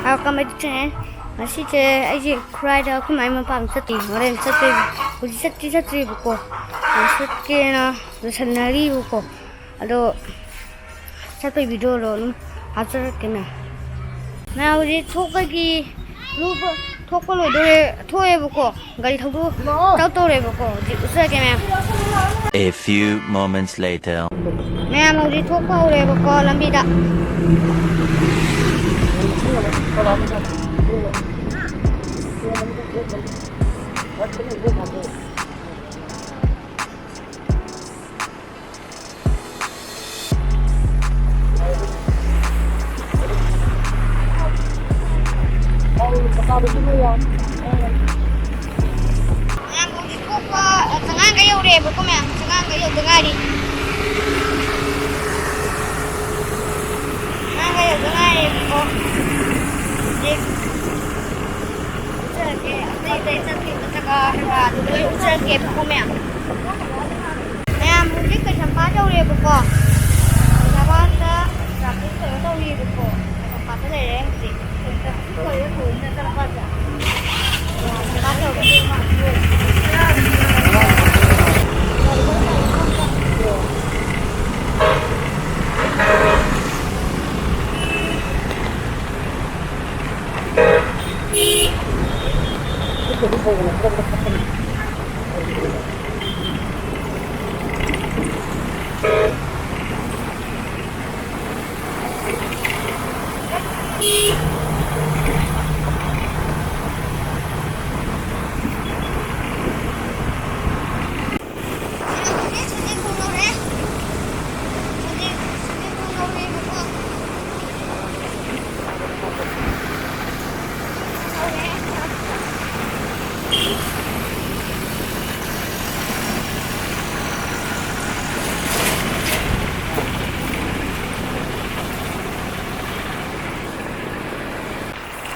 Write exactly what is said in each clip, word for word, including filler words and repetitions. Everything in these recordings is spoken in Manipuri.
Welcome back to channel. ꯉꯁꯤꯁꯦ ꯑꯩꯁꯦ ꯈꯨꯔꯥꯏꯗ ꯑꯩꯈꯣꯏ ꯃꯥꯏ ꯃꯄꯥꯝ ꯆꯠꯇꯣꯏꯅꯤ꯫ ꯍꯣꯔꯦꯟ ꯆꯠꯇꯣꯏ, ꯍꯧꯖꯤꯛ ꯆꯠꯇꯤ ꯆꯠꯇ꯭ꯔꯤꯕꯀꯣ꯫ ꯑ, ꯆꯠꯀꯦꯅ ꯂꯣꯏꯁꯟꯅꯔꯤꯕꯀꯣ꯫ ꯑꯗꯣ ꯆꯠꯄꯩ video ꯗꯣ ꯑꯗꯨꯝ ꯍꯥꯞꯆꯔꯛꯀꯦ ꯃꯌꯥꯝ꯫ ꯃꯌꯥꯝ ꯍꯧꯖꯤꯛ ꯊꯣꯛꯄꯒꯤ ꯂꯨꯕ-, ꯊꯣꯛꯄ ꯂꯣꯏꯗꯣꯔꯦ, ꯊꯣꯛꯑꯦꯕꯀꯣ꯫ ꯒꯥꯔꯤ ꯊꯧꯗꯣꯛ-, ꯆꯠꯇꯧꯔꯦꯕꯀꯣ꯫ ꯍꯧꯖꯤꯛ ꯎꯠꯆꯔꯛꯀꯦ ꯃꯌꯥꯝ꯫ A few moments later. ꯃꯌꯥꯝ ꯍꯧꯖꯤꯛ ꯊꯣꯛꯄ ꯍꯧꯔꯦꯕꯀꯣ ꯂꯝꯕꯤꯗ꯫ ꯃꯌꯥꯝ ꯍꯧꯖꯤꯛ ꯊꯣꯛꯄ, ꯑ, ꯆꯉꯥꯡꯒ ꯌꯧꯔꯛꯑꯦꯕꯀꯣ ꯃꯌꯥꯝ꯫ ꯆꯉꯥꯡꯒ ꯌꯧꯗ ꯉꯥꯏꯔꯤ꯫ ꯆꯉꯥꯡꯒ ꯌꯧꯗ ꯉꯥꯏꯔꯤꯕꯀꯣ꯫ ꯍꯧꯖꯤꯛ ꯎꯠꯆꯔꯛꯀꯦ꯫ ꯑꯇꯩ ꯑꯇꯩ ꯆꯠꯈꯤꯕ ꯖꯒꯥ ꯀꯩꯀꯥꯗꯣ ꯂꯣꯏ ꯎꯠꯆꯔꯛꯀꯦꯕꯀꯣ ꯃꯌꯥꯝ꯫ ꯃꯌꯥꯝ ꯍꯧꯖꯤꯛ ꯀꯩꯁꯥꯝꯄꯥꯠ ꯌꯧꯔꯦꯕꯀꯣ꯫ ꯀꯩꯁꯥꯝꯄꯥꯠꯇ traffic ꯀꯩꯅꯣ ꯇꯧꯔꯤꯕꯀꯣ꯫ ꯀꯩꯁꯥꯝꯄꯥꯠꯇ ꯂꯩꯔꯦ ꯍꯧꯖꯤꯛ꯫ ꯀꯩꯁꯥꯝꯄꯥꯠ ꯌꯧꯔꯦ꯫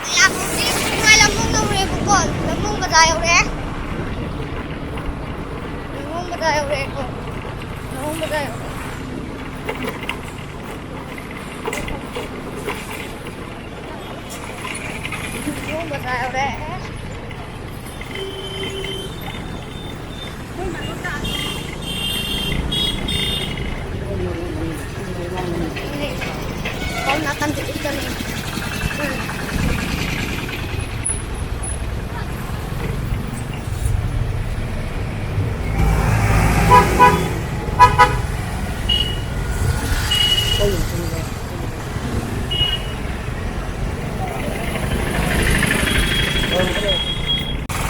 ꯃꯌꯥꯝ ꯍꯧꯖꯤꯛ ꯈꯨꯔꯥꯏ ꯂꯝꯂꯣꯡ ꯌꯧꯔꯦꯕꯀꯣ꯫ ꯂꯝꯂꯣꯡ ꯕꯖꯥꯔ ꯌꯧꯔꯦ꯫ ꯂꯝꯂꯣꯡ ꯕꯖꯥꯔ ꯌꯧꯔꯦꯀꯣ꯫ ꯂꯝꯂꯣꯡ ꯕꯖꯥꯔ ꯌꯧꯔꯦ꯫ ꯌꯧꯔꯦ꯫ ꯁꯣꯝ ꯅꯥꯀꯟꯗ ꯏꯠꯇꯅꯤ꯫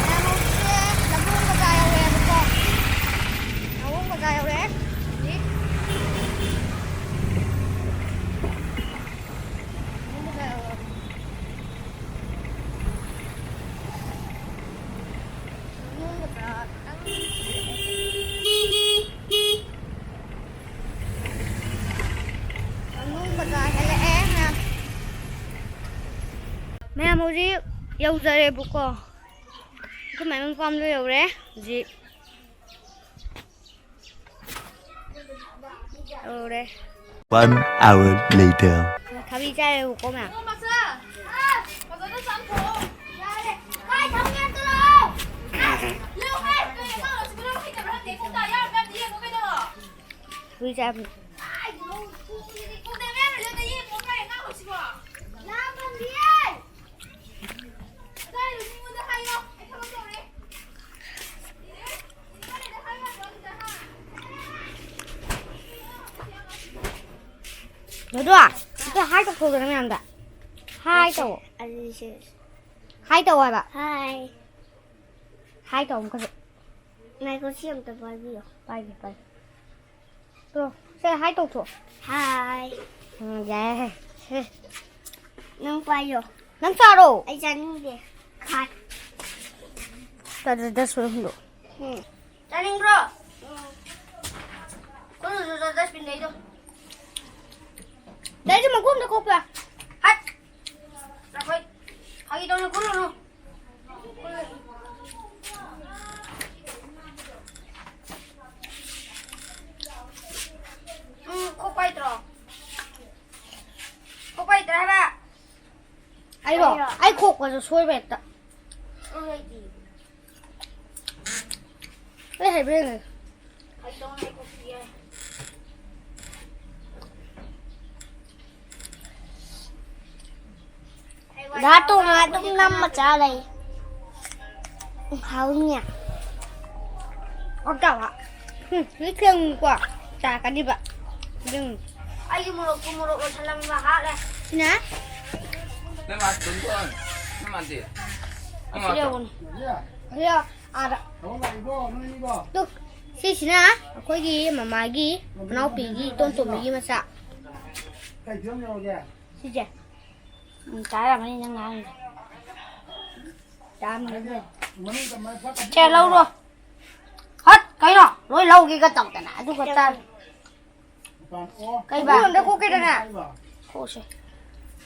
ꯃꯌꯥꯝ ꯍꯧꯖꯤꯛꯁꯦ ꯂꯝꯂꯣꯡ ꯕꯖꯥꯔ ꯌꯧꯔꯛꯑꯦꯕꯀꯣ꯫ ꯂꯝꯂꯣꯡ ꯕꯖꯥꯔ ꯌꯧꯔꯛꯑꯦ꯫ ꯍꯧꯖꯤꯛ ꯂꯝꯂꯣꯡ ꯕꯖꯥꯔ ꯌꯧꯔꯛꯑꯦ꯫ ꯂꯝꯂꯣꯡ ꯕꯖꯥꯔ ꯈꯤꯇꯪ ꯂꯝꯂꯣꯡ ꯕꯖꯥꯔ ꯍꯦꯜꯂꯛꯑꯦ ꯃꯌꯥꯝ꯫ ꯃꯌꯥꯝ ꯍꯧꯖꯤꯛ ꯌꯧꯖꯔꯦꯕꯀꯣ꯫ ꯑꯩꯈꯣꯏ ꯃꯥꯏ ꯃꯄꯥꯝꯗꯣ ꯌꯧꯔꯦ ꯍꯧꯖꯤꯛ꯫ ꯌꯧꯔꯦ꯫ One hour later. ꯊꯕꯤ ꯆꯥꯔꯦꯕꯀꯣ ꯃꯌꯥꯝ꯫ ꯀꯥꯏ ꯊꯝꯒꯦ ꯑꯝꯇ ꯂꯥꯛꯑꯣ꯫ ꯂꯧ ꯍꯥꯏ, ꯀꯩ ꯑꯉꯥꯡꯅꯣ ꯁꯤꯕꯨ ꯂꯧ ꯍꯩꯇꯕ꯭ꯔꯥ ꯈꯪꯗꯦ꯫ ꯀꯣꯛꯇ ꯌꯥꯎꯔꯕ꯭ꯔꯥ ꯑꯝꯇ ꯌꯦꯡꯉꯣ ꯀꯩꯅꯣ꯫ ꯊꯕꯤ ꯆꯥꯕ꯫ ꯀꯣꯛꯇ ꯌꯥꯎꯔꯕ꯭ꯔꯥ ꯑꯝꯇ ꯌꯦꯡꯉꯣ ꯀꯥꯏ ꯑꯉꯥꯡꯅꯣ ꯁꯤꯕꯣ꯫ ꯌꯥꯝ ꯐꯪꯗꯤꯌꯦ꯫ ꯅꯗꯨ, ꯑꯝꯇ ꯍꯥꯏ ꯇꯧꯊꯣꯛꯎꯗꯅ ꯃꯌꯥꯝꯗ꯫ ꯍꯥꯏ ꯇꯧ꯫ ꯑꯗꯨꯗꯤ ꯁꯦ-, ꯍꯥꯏ ꯇꯧ ꯍꯥꯏꯕ꯫ ꯍꯥꯏ꯫ ꯍꯥꯏ ꯇꯧ ꯑꯃꯨꯛꯀꯁꯨ꯫ ꯉꯥꯏꯈꯣ, ꯁꯤ ꯑꯝꯇ ꯄꯥꯏꯕꯤꯌꯣ꯫ ꯄꯥꯏꯒꯦ, ꯄꯥꯏꯒꯦ꯫ ꯇꯣ, ꯁꯦ ꯍꯥꯏ ꯇꯧꯊꯣꯛ꯫ ꯍꯥꯏ꯫ ꯎꯝ, ꯌꯥꯏ꯫ ꯁꯦ꯫ ꯅꯪ ꯄꯥꯏꯌꯣ꯫ ꯅꯪ ꯆꯥꯔꯣ꯫ ꯑꯩ ꯆꯥꯅꯤꯡꯗꯦ꯫ ꯈꯥꯏ꯫ ꯇ-, ꯇ-, ꯗꯁꯕꯤꯟ ꯍꯨꯟꯗꯣꯛ꯫ ꯎꯝ꯫ ꯆꯥꯅꯤꯡꯕ꯭ꯔꯣ? ꯎꯝ꯫ ꯈꯨꯜꯂꯨꯆꯣ, ꯗꯁꯕꯤꯟꯗꯩꯗꯣ꯫ ꯗꯥꯏꯁꯦ ꯃꯈꯣꯡꯗ ꯈꯣꯛꯄ꯫ ꯍꯠ! ꯂꯐꯣꯏ꯫ ꯐꯥꯒꯤ ꯇꯧꯅꯤ, ꯈꯨꯜꯂꯨꯅꯨ꯫ ꯎꯝ, ꯈꯣꯛꯄ ꯍꯩꯇ꯭ꯔꯣ? ꯈꯣꯛꯄ ꯍꯩꯇ꯭ꯔꯥ ꯍꯥꯏꯕ? ꯑꯩꯔꯣ? ꯑꯩ ꯈꯣꯛꯄꯁꯨ ꯁꯣꯏꯕ ꯍꯦꯛꯇ꯫ ꯑꯩ ꯍꯩꯕ꯭ꯔꯥ ꯌꯦꯡꯉꯦ꯫ ꯗꯥ ꯇꯣꯝꯕ ꯑꯗꯨꯝ ꯅꯝꯃ ꯆꯥ ꯂꯩ꯫ ꯍꯥꯎꯅꯤꯌꯦ꯫ ꯑꯣ, ꯇꯥꯕ꯫ ꯎꯝ, ꯃꯤ ꯊꯦꯡꯉꯨꯀꯣ꯫ ꯆꯥꯔꯛꯀꯅꯤꯕ꯫ ꯑꯗꯨꯝ꯫ ꯑꯩꯒꯤ ꯃꯣꯔꯣꯛꯇꯨ ꯃꯣꯔꯣꯛ ꯂꯣꯏꯁꯜꯂꯝꯕ ꯍꯥꯠꯂꯦ꯫ ꯁꯤꯅ? ꯅꯪ ꯃꯥ ꯇꯨꯝ ꯇꯨꯝ꯫ ꯅꯪ ꯃꯥꯗꯤ? ꯅꯪ ꯃꯥ ꯁꯤ ꯇꯨꯝ꯫ ꯌꯦꯡꯉꯨꯅꯦ꯫ ꯁꯤ ꯑꯥꯗ꯫ ꯇꯨ, ꯁꯤꯁꯤꯅ ꯑꯩꯈꯣꯏꯒꯤ ꯃꯃꯥꯒꯤ ꯃꯅꯥꯎꯄꯤꯒꯤ ꯏꯇꯣꯟ ꯇꯣꯝꯕꯤꯒꯤ ꯃꯆꯥ꯫ ꯁꯤꯁꯦ꯫ ꯎꯝ, ꯆꯥꯔꯝꯃꯅꯤ ꯅꯪ ꯉꯥꯡꯉꯤꯗꯣ꯫ ꯆꯥꯔꯝꯃꯅꯤ꯫ ꯁꯦ, ꯂꯧꯔꯣ꯫ ꯍꯠ, ꯀꯩꯅꯣ? ꯂꯣꯏ ꯂꯧꯒꯦꯒ ꯇꯧꯗꯅ꯫ ꯑꯗꯨꯒ ꯆꯥꯔꯣ꯫ ꯀꯩꯕ? ꯎꯄꯨ ꯑꯝꯗ ꯀꯣꯛꯀꯦꯗꯅ꯫ ꯀꯣꯛꯁꯦ꯫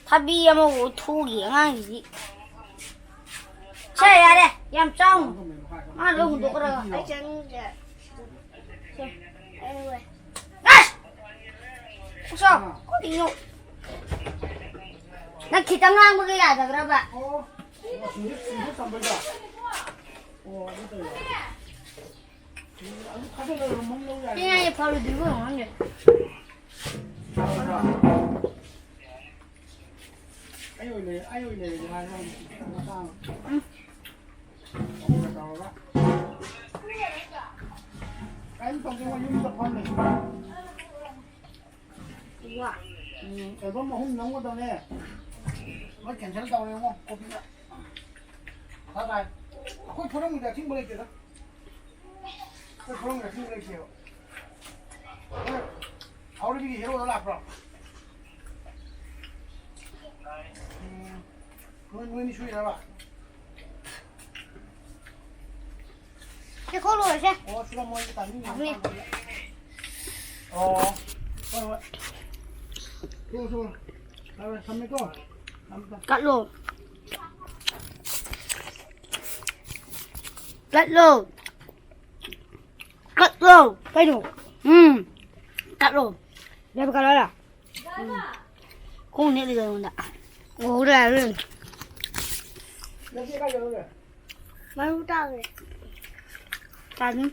ꯊꯕꯤ ꯑꯃꯕꯨ ꯊꯨꯒꯤ ꯑꯉꯥꯡꯁꯤꯗꯤ꯫ ꯁꯦ, ꯌꯥꯔꯦ꯫ ꯌꯥꯝ ꯆꯥꯎꯅ꯫ ꯃꯥ ꯂꯣꯏ ꯍꯨꯟꯗꯣꯛꯈ꯭ꯔꯒ꯫ ꯑꯩ ꯆꯥꯅꯤꯡꯗ꯭ꯔꯦ꯫ ꯁꯦ꯫ ꯑꯩ ꯂꯣꯏ꯫ ꯑꯁ! ꯎꯁꯣ, ꯀꯔꯤꯅꯣ? ꯅꯪ ꯈꯤꯇꯪ ꯉꯥꯡꯕꯒ ꯌꯥꯗꯕ꯭ꯔꯕ? ꯑꯣ, ꯁꯤꯡꯖꯨ, ꯁꯤꯡꯖꯨ ꯆꯥꯝꯕꯩꯗꯣ? ꯑꯣ, ꯑꯗꯨ ꯇꯧꯔꯣ꯫ ꯁꯤ ꯉꯥꯏ ꯐꯥꯎꯔꯨꯗ꯭ꯔꯤꯕꯣ ꯈꯪꯗꯦ꯫ ꯑꯩ ꯑꯣꯏꯅ, ꯑꯩ ꯑꯣꯏꯅ ꯂꯩꯔꯒꯦ ꯍꯥꯏꯔꯣ꯫ ꯃꯆꯥ ꯑꯃ꯫ ꯎꯝ꯫ ꯑꯗꯨꯒ ꯇꯧꯔꯒ꯫ ꯀꯔꯤꯝ ꯇꯧꯗꯦ, ꯃꯣꯏ ꯌꯨꯝꯗ ꯐꯝ ꯂꯩ꯫ ꯋꯥ꯫ ꯎꯝ, album ꯑꯍꯨꯝ ꯅꯝꯒꯗꯕꯅꯦ꯫ ꯂꯣꯏ cancel ꯇꯧꯔꯦ ꯌꯦꯡꯉꯣ, ꯀꯣꯕꯤꯅ꯫ ꯃꯊꯥ ꯁꯥꯏ꯫ ꯑꯩꯈꯣꯏ ꯐꯣꯔꯝꯒꯤꯗꯤ ꯑꯊꯤꯡꯕ ꯂꯩꯇꯦꯗ꯫ ꯑꯩꯈꯣꯏ ꯐꯣꯔꯝꯒꯤꯗꯤ ꯑꯊꯤꯡꯕ ꯂꯩꯇꯦꯕ꯫ ꯍꯣꯏ, ꯍꯥꯎꯔꯕꯤꯒꯤ ꯍꯦꯔꯣꯗꯣ ꯂꯥꯛꯄ꯭ꯔꯣ? ꯎꯝ, ꯅꯣꯏ, ꯅꯣꯏꯅꯤ ꯁꯨꯏꯔꯕ? ꯁꯤ ꯈꯣꯛꯂꯣꯏꯔꯁꯦ꯫ ꯑꯣ, ꯁꯤꯗ ꯃꯣꯏꯒꯤ timing ꯌꯥꯝ ꯊꯝꯃꯦ꯫ ꯇꯥꯡꯕꯅꯦ꯫ ꯑꯣ, ꯍꯣꯏ, ꯍꯣꯏ꯫ ꯁꯨꯔꯣ, ꯁꯨꯔꯣ꯫ ꯐꯔꯦ, ꯐꯔꯦ, ꯊꯝꯃꯦꯀꯣ꯫ ꯊꯝꯃꯦ, ꯊꯝꯃꯦ꯫ ꯀꯠꯂꯣ꯫ ꯀꯠꯂꯣ꯫ ꯀꯠꯂꯣ꯫ ꯀꯩꯅꯣ? ꯎꯝ꯫ ꯀꯠꯂꯣ꯫ ꯌꯥꯕ ꯀꯠꯂꯣ ꯍꯥꯏꯔꯣ? ꯎꯝ꯫ ꯈꯣꯡ ꯅꯦꯠꯂꯤꯗꯣ ꯑꯩꯉꯣꯟꯗ꯫ ꯎꯍꯧꯗ꯭ꯔꯦ ꯍꯥꯏꯕ꯫ ꯃꯔꯨ ꯇꯥꯈ꯭ꯔꯦ꯫ ꯇꯥꯅꯤ꯫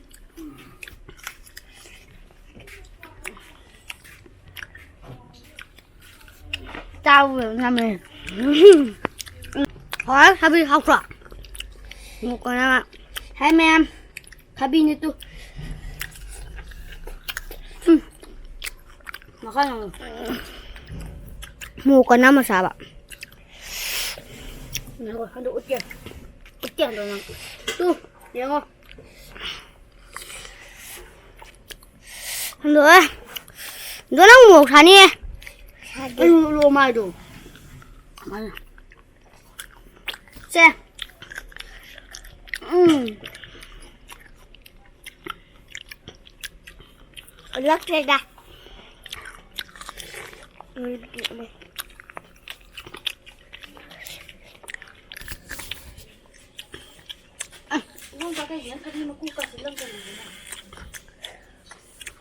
ꯆꯥꯕ ꯌꯥꯝ ꯌꯥꯝꯃꯦ꯫ ꯍꯣꯏ, ꯊꯕꯤ ꯍꯥꯎꯇ꯭ꯔꯣ? ꯃꯣꯔꯣꯛ ꯀꯣꯟꯅ꯫ ꯍꯥꯏ ꯃꯌꯥꯝ, ꯊꯕꯤꯅꯤ ꯇꯨ꯫ ꯎꯝ꯫ ꯃꯈꯜ ꯑꯃ꯫ ꯃꯣꯔꯣꯛ ꯀꯣꯟꯅ ꯑꯃ ꯆꯥꯕ꯫ ꯉꯥꯏꯈꯣ, ꯑꯗꯨ ꯎꯠꯀꯦ꯫ ꯎꯠꯀꯦ ꯑꯗꯣ ꯅꯪ꯫ ꯇꯨ, ꯌꯦꯡꯉꯣ꯫ ꯍꯟꯗꯣꯛꯑꯦ꯫ ꯑꯗꯣ ꯅꯪ ꯃꯣꯔꯣꯛ ꯁꯥꯅꯤꯌꯦ꯫ ꯁꯥꯗꯦ꯫ ꯑꯩ ꯎꯠꯂꯣ ꯃꯥꯏꯗꯣ꯫ ꯁꯦ꯫ ꯎꯝ꯫ ꯎꯠꯂꯛꯇ꯭ꯔꯦꯗ꯫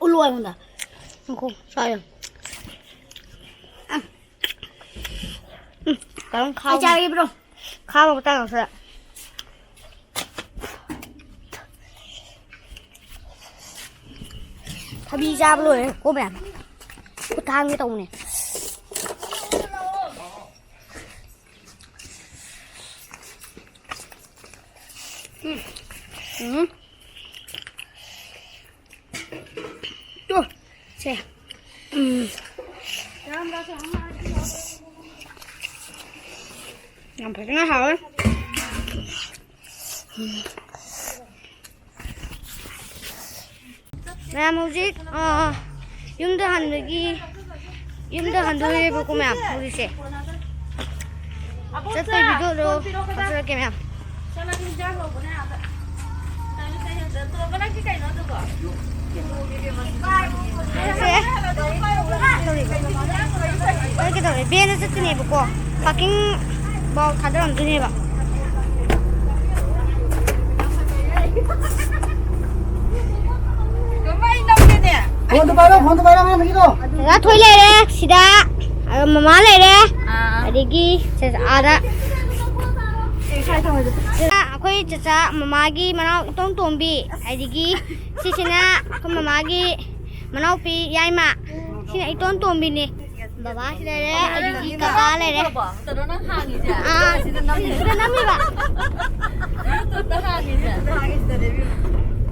ꯎꯠꯂꯣ ꯑꯩꯉꯣꯟꯗ꯫ ꯉꯥꯏꯈꯣ, ꯆꯥ ꯌꯥꯝ꯫ ꯎꯝ, ꯀꯔꯝ ꯑꯩ ꯈꯥꯕ-, ꯆꯥꯔꯒꯦ, ꯕ꯭ꯔꯣ꯫ ꯈꯥꯕ ꯃꯇꯥꯡ ꯌꯧꯁꯜꯂꯛ꯫ ꯊꯕꯤ ꯆꯥꯕ ꯂꯣꯏꯔꯦ ꯀꯣ ꯃꯌꯥꯝ꯫ ꯈꯨꯠ ꯍꯥꯝꯒꯦ ꯇꯧꯕꯅꯦ꯫ ꯎꯝ꯫ ꯎꯝ꯫ ꯇꯨ꯫ ꯁꯦ꯫ ꯎꯝ꯫ ꯌꯥꯝ ꯐꯖꯅ ꯍꯥꯎꯋꯦ꯫ ꯃꯌꯥꯝ ꯍꯧꯖꯤꯛ, ꯑ, ꯌꯨꯝꯗ ꯍꯟꯕꯒꯤ, ꯌꯨꯝꯗ ꯍꯟꯗꯣꯔꯦꯕꯀꯣ ꯃꯌꯥꯝ ꯍꯧꯖꯤꯛꯁꯦ꯫ ꯆꯠꯄꯩ ꯚꯤꯗꯤꯑꯣꯗꯣ ꯀꯥꯞꯆꯔꯛꯀꯦ ꯃꯌꯥꯝ꯫ ꯁꯦ, ꯍꯣꯏ, ꯀꯩꯗꯧꯔꯦ? ꯚꯦꯟꯗ ꯆꯠꯇꯣꯏꯅꯦꯕꯀꯣ, ꯄꯥꯔꯀꯤꯡ ꯐꯥꯎ ꯊꯥꯗꯔꯝꯗꯣꯏꯅꯦꯕ꯫ ꯐꯣꯟꯗꯣ ꯄꯥꯏꯔꯣ, ꯐꯣꯟꯗꯣ ꯄꯥꯏꯔꯣ, ꯑꯉꯥꯡ ꯃꯆꯥꯗꯣ꯫ ꯗꯗꯥ ꯊꯣꯏ ꯂꯩꯔꯦ ꯁꯤꯗ, ꯑꯗ ꯃꯃꯥ ꯂꯩꯔꯦ, ꯑꯥ꯫ ꯑꯗꯒꯤ ꯁꯦ-, ꯑꯥꯗ꯫ ꯑꯩꯈꯣꯏ ꯆꯆꯥ ꯃꯃꯥꯒꯤ ꯃꯅꯥꯎ ꯏꯇꯣꯝ ꯇꯣꯝꯕꯤ, ꯑꯗꯒꯤ ꯁꯤꯁꯤꯅ ꯑꯩꯈꯣꯏ ꯃꯃꯥꯒꯤ ꯃꯅꯥꯎꯄꯤ ꯌꯥꯏꯃ, ꯁꯤꯅ ꯏꯇꯣꯝ ꯇꯣꯝꯕꯤꯅꯤ꯫ ꯕꯕꯥ ꯁꯤ ꯂꯩꯔꯦ, ꯑꯗꯒꯤ ꯀꯀꯥ ꯂꯩꯔꯦ꯫ ꯀꯩꯅꯣ ꯅꯪ ꯍꯥꯡꯉꯤꯁꯦ? ꯑꯥ, ꯁꯤꯗ ꯅꯝꯃꯤꯕ꯫ ꯁꯤꯗ ꯅꯝꯃꯤꯕ꯫ ꯌꯨꯇꯨꯕꯇ ꯍꯥꯡꯉꯤꯁꯦ? ꯁꯤꯗ ꯍꯥꯡꯉꯤꯁꯤꯗꯅꯦ, ꯏꯕꯦꯝꯃ꯫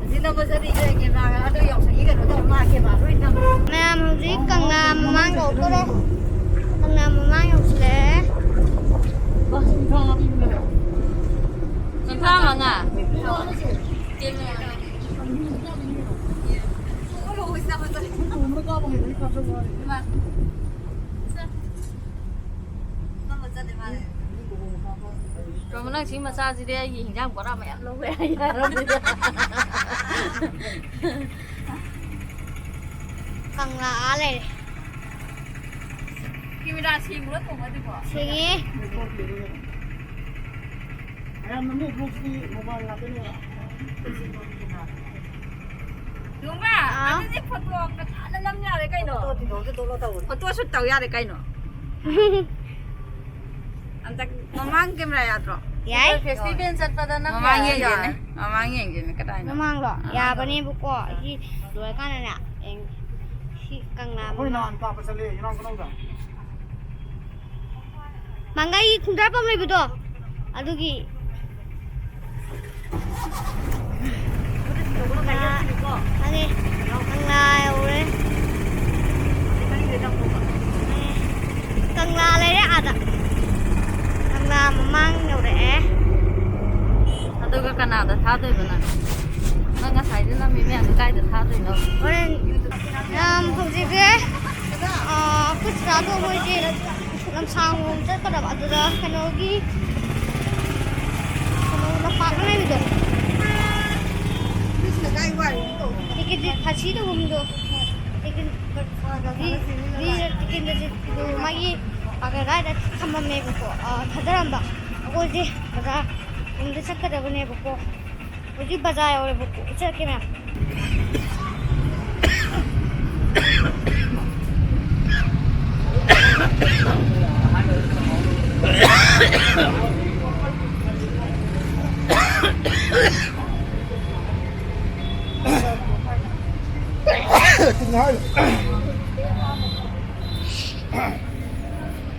ꯑꯁꯤ ꯅꯝꯕ ꯆꯠꯂꯤꯁꯦ ꯀꯦꯃꯦꯔꯥ ꯑꯗꯣ ꯌꯥꯎꯁꯪꯒꯤ ꯀꯩꯅꯣ ꯇꯧꯔ ꯃꯥ ꯀꯦꯃꯦꯔꯥ ꯂꯣꯏ ꯅꯝꯃꯦ꯫ ꯃꯌꯥꯝ ꯍꯧꯖꯤꯛ ꯀꯪꯂꯥ ꯃꯃꯥꯡ ꯌꯧꯗꯣꯔꯦ꯫ ꯀꯪꯂꯥ ꯃꯃꯥꯡ ꯌꯧꯁꯤꯜꯂꯛꯑꯦ꯫ ꯀꯨꯟꯊ꯭ꯔꯥ ꯃꯉꯥ꯫ ꯀꯃ ꯅꯪ ꯁꯤ ꯃꯆꯥꯁꯤꯗꯤ ꯑꯩꯒꯤ ꯍꯤꯟꯖꯥꯡ ꯕꯣꯔꯥ ꯃꯌꯥꯝ ꯂꯧꯕ ꯌꯥꯏ ꯍꯥꯏꯔꯕꯅꯤꯗ꯫ ꯀꯪꯂꯥ ꯑꯥ ꯂꯩꯔꯦ꯫ ꯀꯦꯃꯦꯔꯥ ꯁꯦꯡꯕ꯭ꯔꯣ ꯇꯣꯝꯕ ꯑꯗꯨꯕꯣ? ꯁꯦꯡꯉꯦ꯫ ꯃꯌꯥꯝꯅ ꯃꯤ ꯒ꯭ꯔꯨꯞꯁꯤꯗꯤ ꯃꯣꯕꯥꯏꯜ ꯉꯥꯛꯇꯅꯦ꯫ ꯇꯣꯝꯕ, ꯑꯥ? ꯑꯗꯨꯗꯤ ꯐꯣꯇꯣ ꯐꯖꯅ ꯅꯝ ꯌꯥꯔꯦ ꯀꯩꯅꯣ? ꯐꯣꯇꯣ ꯊꯤꯟꯗꯣꯛꯑꯒ ꯊꯣꯛꯂꯛꯑꯣ ꯇꯧꯕꯅꯦ꯫ ꯐꯣꯇꯣ ꯁꯨꯠ ꯇꯧ ꯌꯥꯔꯦ ꯀꯩꯅꯣ? ꯑꯝꯇ ꯃꯃꯥꯡ ꯀꯦꯃꯦꯔꯥ ꯌꯥꯗ꯭ꯔꯣ? ꯌꯥꯏ꯫ ꯐꯦꯁꯇꯤꯚꯦꯜ ꯆꯠꯄꯗ ꯅꯝ ꯃꯃꯥꯡ ꯌꯥꯔꯦ꯫ ꯌꯦꯡꯒꯦꯅꯦ꯫ ꯃꯃꯥꯡ ꯌꯦꯡꯒꯦꯅꯦ ꯀꯗꯥꯏꯅꯣ? ꯃꯃꯥꯡꯂꯣ? ꯑꯥ꯫ ꯌꯥꯕꯅꯦꯕꯀꯣ꯫ ꯁꯤ ꯂꯣꯏꯔꯀꯥꯟꯗꯅꯦ, ꯌꯦꯡ-, ꯁꯤ ꯀꯪꯂꯥ ꯑꯩꯈꯣꯏ ꯃꯃꯥꯡ꯫ ꯅꯍꯥꯟ ꯀꯥꯞꯄ ꯆꯠꯂꯦ ꯏꯅꯥꯎ ꯀꯗꯧꯗ꯫ ꯃꯪꯒꯩ ꯈꯨꯟꯗ꯭ꯔꯥꯛꯄꯝ ꯂꯩꯕꯗꯣ ꯑꯗꯨꯒꯤ꯫ ꯈꯪꯉꯦ꯫ ꯀꯪꯂꯥ ꯌꯧꯔꯦ꯫ ꯀꯪꯂꯥ ꯂꯩꯔꯦ ꯑꯥꯗ꯫ ꯀꯪꯂꯥ ꯃꯃꯥꯡ ꯌꯧꯔꯛꯑꯦ꯫ ꯑꯗꯨꯒ ꯀꯅꯥꯗ ꯊꯥꯗꯣꯏꯕ ꯅꯪ? ꯅꯪ ꯉꯁꯥꯏꯗꯤ ꯅꯝꯃꯤ ꯃꯌꯥꯝꯗꯣ ꯀꯥꯏꯗ ꯊꯥꯗꯣꯏꯅꯣ? ꯍꯣꯔꯦꯟ ꯌꯥꯝ ꯍꯧꯖꯤꯛꯁꯦ, ꯑ, ꯑꯩꯈꯣꯏ ꯆꯤꯆꯥꯗꯣ ꯃꯣꯏꯒꯤ ꯂꯝꯁꯥꯡꯂꯣꯝ ꯆꯠꯀꯗꯕ ꯑꯗꯨꯗ ꯀꯩꯅꯣꯒꯤ, ꯀꯩꯅꯣ ꯂꯝꯄꯥꯛ ꯑꯃ ꯂꯩꯕꯗꯣ꯫ ꯇꯤꯀꯦꯟꯗ꯭ꯔꯖꯤꯠ ꯐꯥꯁꯤ ꯇꯧꯐꯝꯗꯣ꯫ ꯇꯤꯀꯦꯟ-, ꯚꯤ-, ꯚꯤ-, ꯇꯤꯀꯦꯟꯗ꯭ꯔꯖꯤꯠꯀꯤꯗꯣ ꯃꯥꯒꯤ ꯄꯥꯡꯒꯜ ꯑꯗꯥꯏꯗ ꯊꯝꯃꯝꯃꯦꯕꯀꯣ, ꯑ, ꯊꯥꯗꯔꯝꯕ꯫ ꯑꯩꯈꯣꯏꯁꯦ ꯕꯖꯥꯔ ꯂꯣꯝꯗ ꯆꯠꯀꯗꯕꯅꯦꯕꯀꯣ꯫ ꯍꯧꯖꯤꯛ ꯕꯖꯥꯔ ꯌꯧꯔꯦꯕꯀꯣ꯫ ꯆꯠꯂꯒꯦ ꯃꯌꯥꯝ꯫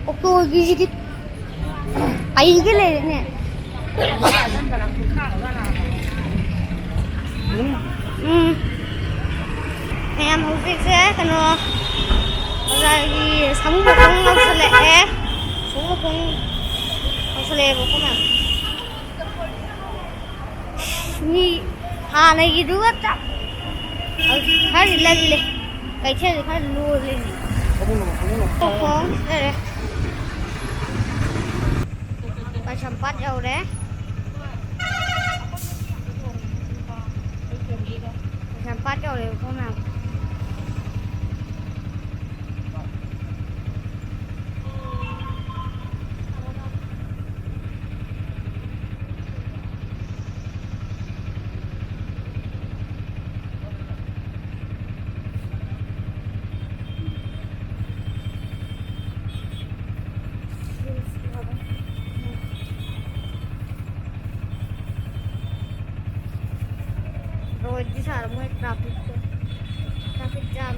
ꯑꯣꯛꯇꯣꯒꯤꯁꯤꯗꯤ ꯑꯩꯒ ꯂꯩꯔꯦꯅꯦ꯫ ꯎꯝ꯫ ꯃꯌꯥꯝ ꯍꯧꯖꯤꯛꯁꯦ ꯀꯩꯅꯣ ꯕꯖꯥꯔꯒꯤ ꯁꯥꯃꯨ ꯃꯈꯣꯡ ꯌꯧꯁꯜꯂꯛꯑꯦ꯫ ꯁꯥꯃꯨ ꯃꯈꯣꯡ ꯌꯧꯁꯜꯂꯛꯑꯦꯕꯀꯣ ꯃꯌꯥꯝ꯫ ꯃꯤ ꯍꯥꯟꯅꯒꯤꯗꯨꯒ ꯆꯞ ꯈꯔꯗꯤ ꯂꯜꯂꯦ꯫ ꯀꯩꯊꯦꯜꯁꯦ ꯈꯔ ꯂꯣꯜꯂꯦꯅꯦ꯫ ꯁꯥꯃꯨ ꯃꯈꯣꯡ ꯂꯩꯔꯦ꯫ ꯀꯩꯁꯥꯝꯄꯥꯠ ꯌꯧꯔꯦ꯫ ꯀꯩꯁꯥꯝꯄꯥꯠ ꯌꯧꯔꯦꯕꯀꯣ ꯃꯌꯥꯝ꯫ ꯔꯣꯏꯗꯤ ꯁꯥꯔ ꯃꯣꯏ ꯇ꯭ꯔꯥꯐꯤꯛꯇꯣ꯫ Traffic jam.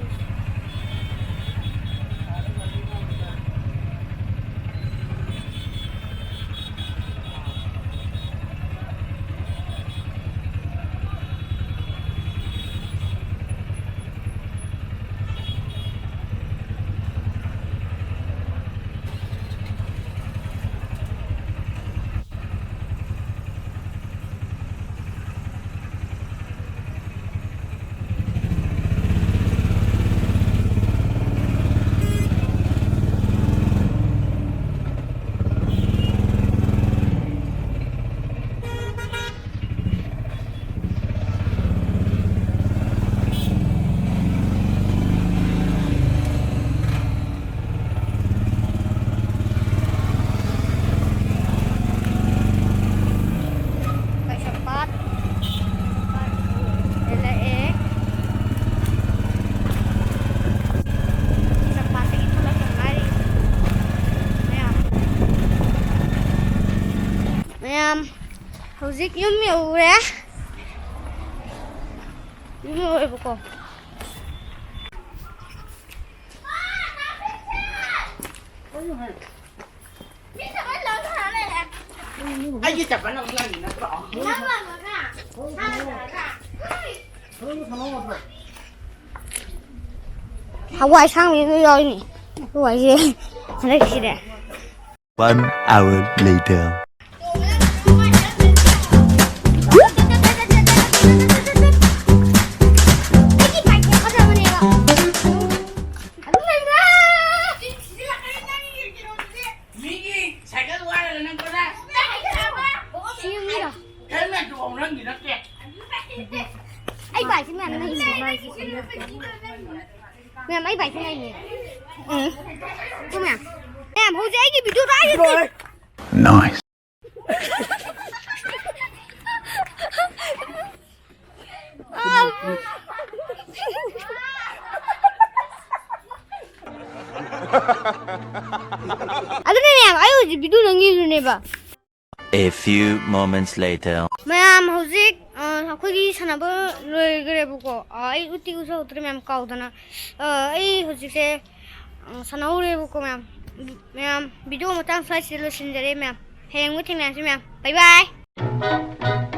ꯀꯩꯁꯥꯝꯄꯥꯠ ꯍꯦꯜꯂꯛꯑꯦ꯫ ꯀꯩꯁꯥꯝꯄꯥꯠꯇꯒꯤ ꯊꯣꯛꯂꯛꯇ ꯉꯥꯏꯔꯤ꯫ ꯃꯌꯥꯝ, ꯃꯌꯥꯝ, ꯍꯧꯖꯤꯛ ꯌꯨꯝ ꯌꯧꯔꯦ꯫ ꯌꯨꯝ ꯌꯧꯔꯦꯕꯀꯣ꯫ ꯑꯩꯒꯤ ꯆꯠꯄ ꯅꯪ ꯅꯪꯒꯤ ꯅꯠꯇ꯭ꯔꯣ? ꯍꯋꯥꯏ ꯑꯁꯥꯡꯕꯤꯁꯨ ꯌꯥꯎꯔꯤꯅꯦ꯫ ꯍꯋꯥꯏꯁꯦ ꯍꯟꯗꯛꯀꯤꯁꯤꯗꯤ꯫ One hour later. ꯃꯤꯒꯤ ꯁꯥꯏꯀꯜ ꯋꯥꯏꯔꯒ ꯅꯪ ꯀꯗꯥꯏ? ꯁꯤ ꯃꯤꯔꯣ? ꯍꯦꯜꯃꯦꯠꯇꯨ ꯐꯥꯎ ꯅꯪꯒꯤ ꯅꯠꯇꯦ꯫ ꯑꯩ ꯕꯥꯏꯛꯁꯤ ꯃꯌꯥꯝ ꯂꯩꯔꯤꯅꯦ꯫ ꯃꯌꯥꯝ ꯑꯩ ꯕꯥꯏꯛꯁꯤ ꯂꯩꯔꯤꯅꯦ꯫ ꯎꯝ꯫ ꯁꯤ ꯃꯌꯥꯝ꯫ ꯃꯌꯥꯝ ꯍꯧꯖꯤꯛ ꯑꯩꯒꯤ ꯚꯤꯗꯤꯑꯣ ꯄꯥꯏꯔꯤꯁꯦ꯫ Nice. ꯑꯗꯨꯅꯦ ꯃꯌꯥꯝ, ꯑꯩ ꯍꯧꯖꯤꯛ video ꯅꯝꯒꯤꯕꯗꯨꯅꯦꯕ꯫ A few moments later. ꯃꯌꯥꯝ ꯍꯧꯖꯤꯛ, ꯑ, ꯑꯩꯈꯣꯏꯒꯤ ꯁꯥꯟꯅꯕ ꯂꯣꯏꯈ꯭ꯔꯦꯕꯀꯣ꯫ ꯑ, ꯑꯩ ꯎꯠꯇꯤ ꯎꯠꯍꯧꯗ꯭ꯔꯦ ꯃꯌꯥꯝ, ꯀꯥꯎꯗꯅ꯫ ꯑ, ꯑꯩ ꯍꯧꯖꯤꯛꯁꯦ, ꯑ, ꯁꯥꯟꯅꯍꯧꯔꯦꯕꯀꯣ ꯃꯌꯥꯝ꯫ ꯃꯌꯥꯝ, ꯚꯤꯗꯤꯑꯣ ꯃꯇꯥꯡ ꯁ꯭ꯋꯥꯏꯁꯤꯗ ꯂꯣꯏꯁꯤꯟꯖꯔꯦ ꯃꯌꯥꯝ꯫ ꯍꯌꯦꯡ ꯑꯃꯨꯛ ꯊꯦꯡꯅꯔꯁꯤ ꯃꯌꯥꯝ꯫ Bye bye.